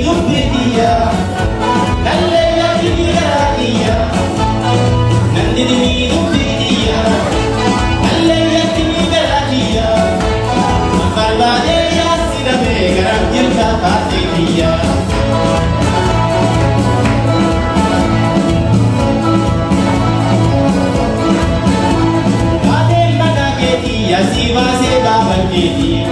Dubbiya, nalle yakini garakiya. Nandini dubbiya, nalle yakini garakiya. Barbaade yaasina beekaram jirta faateetiya. Faateen mataa keetii asii baasee baaban keetii.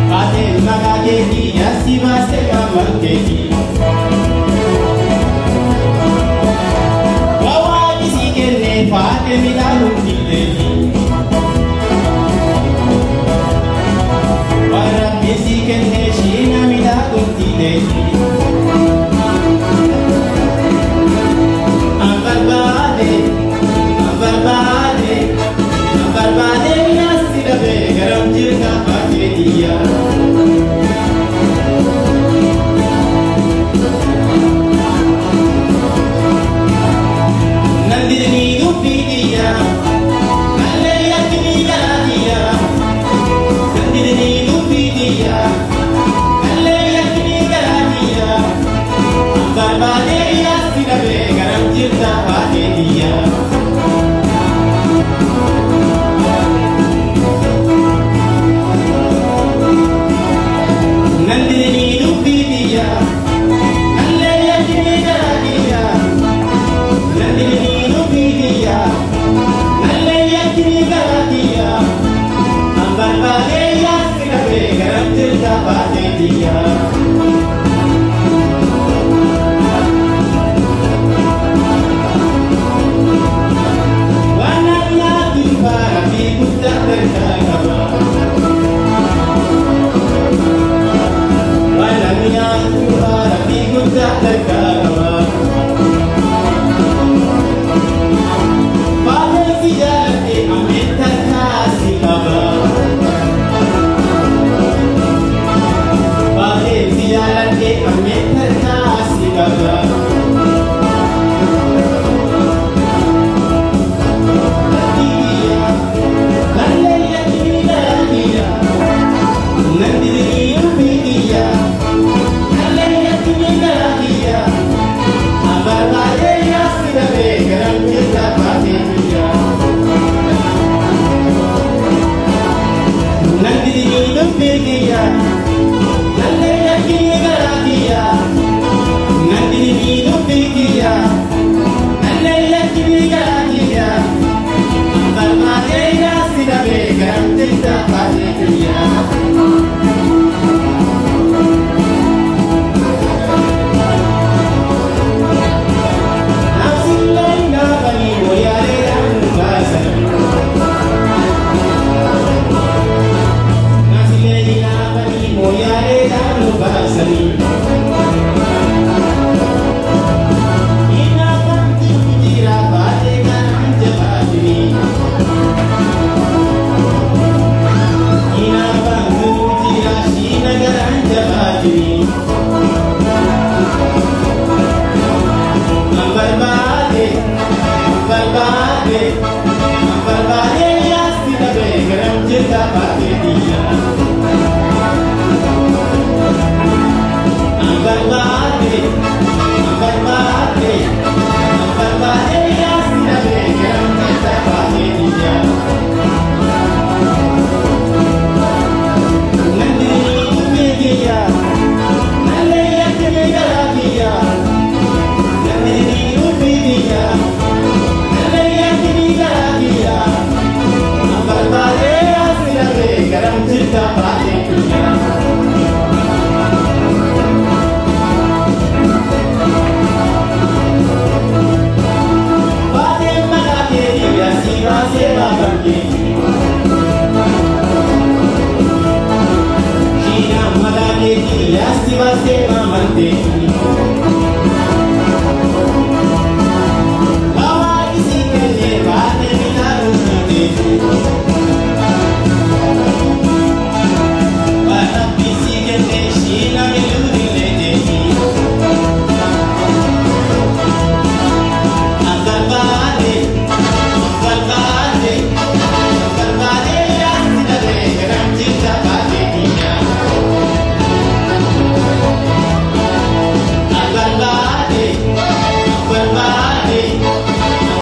Faateen mataa keetii asii baasee baaban keetii. Waawaa isii kennee faatee midhaanuun dilleetii. Warra isii kennee shiina midhaanuun dilleetii. An barbaade, an barbaade, an barbaade yaasi dhabee garam jirta faateetiyya. Nandini dubbiitiyya, nallee yakkini garaatiyya. Nandini dubbiitiyya, nallee yakkini garaatiyya. An barbaade yaasi dhabee garam jirta faateetiyya. Nandini dubbiitiyya, nallee yakkini garaatiyya. Nandini dubbiitiyya, nallee yakkini garaatiyya. An barbaade yaasi dhabee garam jirta faateetiyya. Waan nyaatu faara fi guddaa harkaa qaba. Waan nyaatu faara fi guddaa harkaa qaba. Faateen si jaaladhe ammeen takkaa si qaba. Faateen si jaaladhe ammeen takkaa si qaba. Shina mata keeti yaasi baasee maamanteeti.